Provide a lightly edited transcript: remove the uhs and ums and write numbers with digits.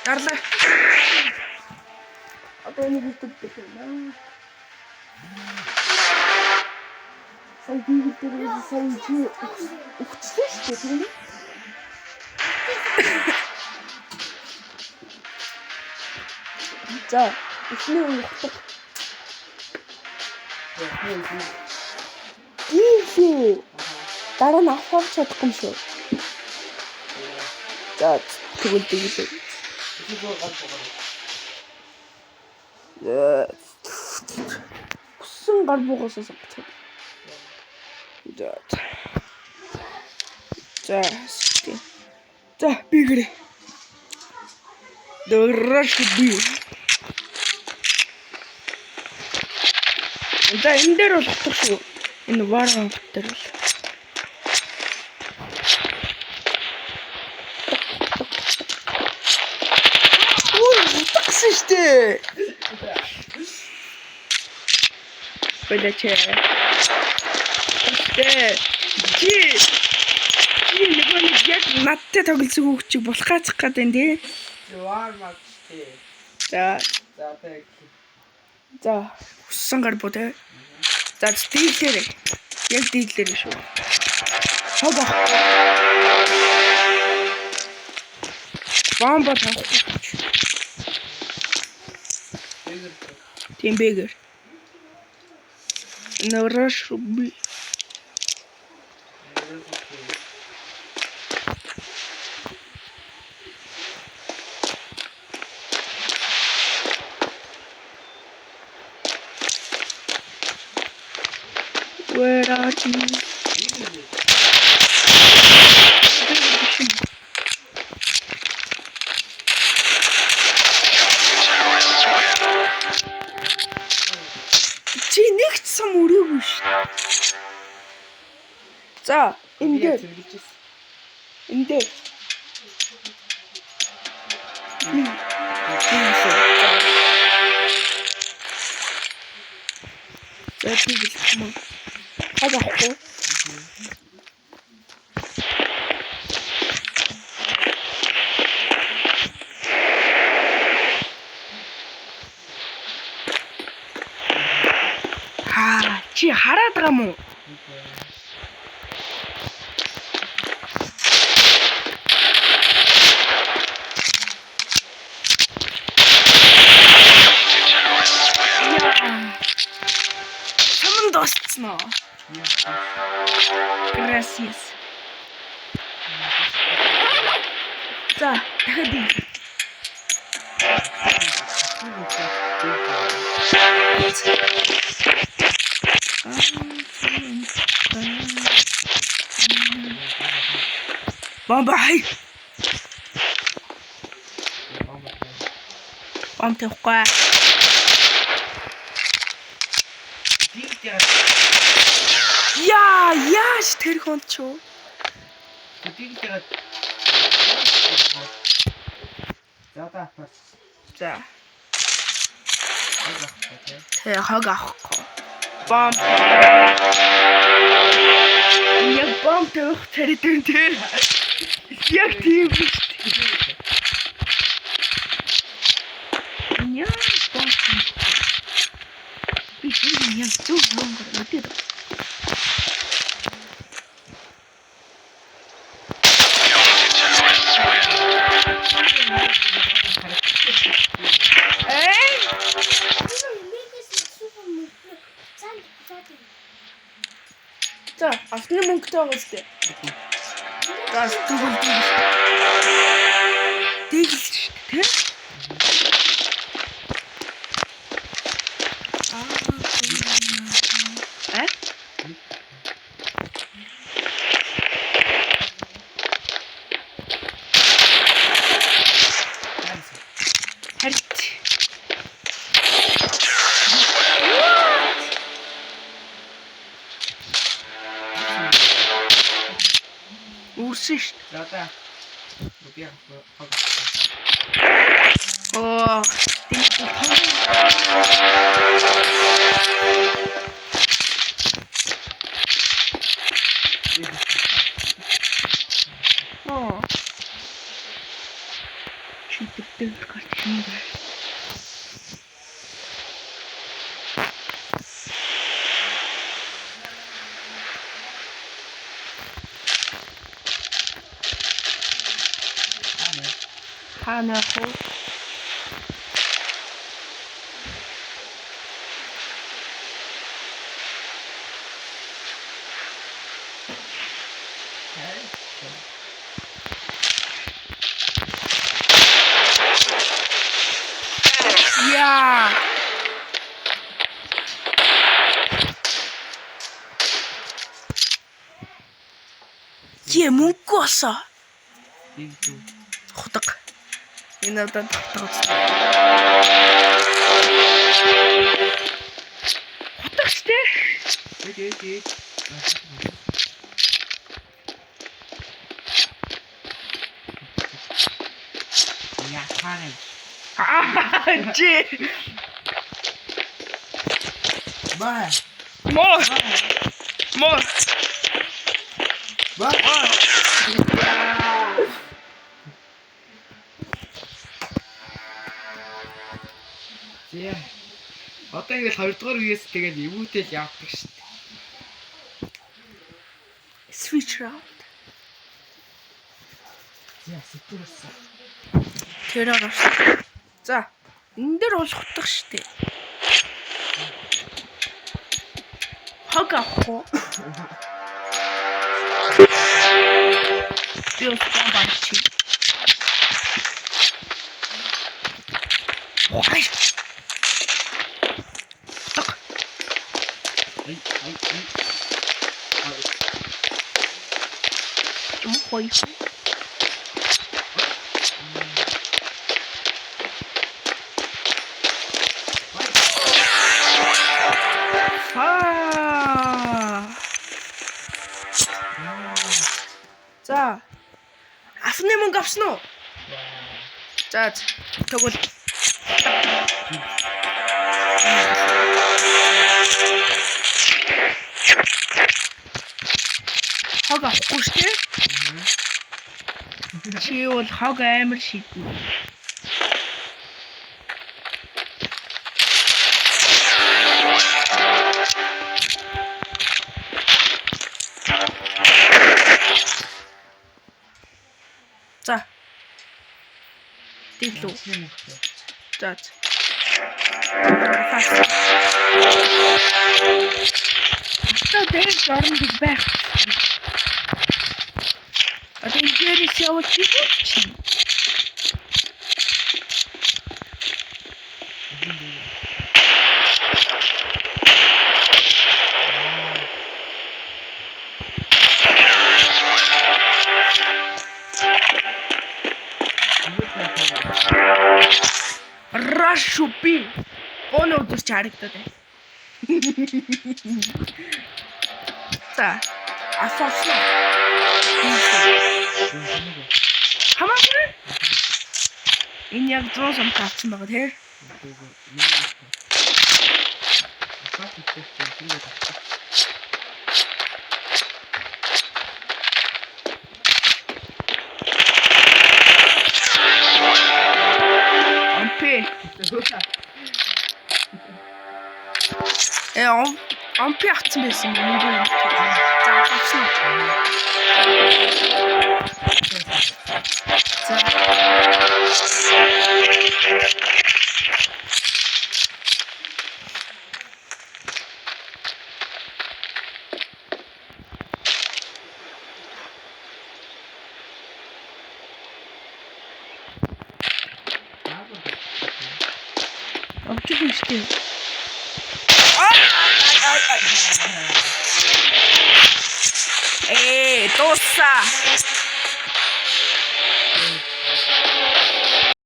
Дарлаа. Одоо энийг YouTube дээр тавина. Сая Google дээр сая чи өгчлээ шүү дээ, тийм үү? За, эхний үе ухдаг. Ийхүү. Дараа нь авах авч чадахгүй юм шүү. За, тэгвэл тэгэлээ. Хүссэн гар буугаас сонгоцгоо. За. За, тийм. За, би гэрээ. Дөрөш би. За, энэ дээр бол утга шүү. Энэ варган дээр бол. Ой, утга гэсэн шүү дээ. Болооч. Тэ. Чи чи нөгөө нэг яг надтай тоглосон хүүхд чиг болох гацх гээд байна тий. Вар матчтэй. За, За тэг. за хүссэн гар буу тий. За дийлээрэй. Яг дийлээрэй шүү. Хог ах. Бомба тавихгүй. Тийм бэгэр. Нөрөш би. Where are you? Чи нэг ч сум өрөөгүй шүү. За, энэ дээр, энэ дээр. За, би бэлтгэх юм. Хаг авахгүй. Хаа, чи хараад байгаа мó? Яа. Саман дууссан уу? Gracias. За, дахиад юм. Бомба хай. Бомб тавихгүй. Яа, яаж тэр хүн ч юу? За та апарч. За, Хог авахгүй тий. тэ хог авахгүй. Бомб. Яг бомб тавих царид юм тий. Яг тийм биш. Яа, бомб. Би энэ яг зөв бомб мэдээд. Эй! За, алтны мөнгөтэй байгаа үстэй. За, тэгвэл дийл. Дийл шүү дээ, тэ? Аа. Э? Харт. Үрсэн шүү. За та. Би хог авахгүй. Оо, тийм. Оо. Читер. Дэвэр гарч ирнэ. Хаана? Хаана явах вэ? Яа. Е мөнгө болсон. Би зү. Хутга. Энэ удаад хутга үзсэн. Хутга ч тий. Эй эй эй. Я хаана? Аа чи. Ба. Мо. Мо. Ба. Зэ. Одоо ингээл хоёрдугаар үеэс тэгэл эвүүтэл явдаг шүү дээ. Switch round. Зэ сэтгэрсэн. Тэр орсон. За. Энэ дээр бол хутга штэ. Хог авах уу? Би бас барчих. Хай. Хутга. Ай ай ай. Юм гоё. Аа. За. Афны мөнгө авсан уу? За тэгвэл хог авахгүй шүү дээ. Чи бол хог амар шиднэ. За. Тэглүү. За. За. Одоо дээр орно гэж байх. Одоо энэ дээрээс явал чи чи. Рашупи. Өнөө өдөр чи харагдаад байна. За. Асуусан. Хамаагүй. Энэ яг 100 сум авсан байгаа тий. Ампи. Э ампи авсан байсан юм уу? За авсан уу? За. Авчих юм шүү дээ. Э, дуусаа.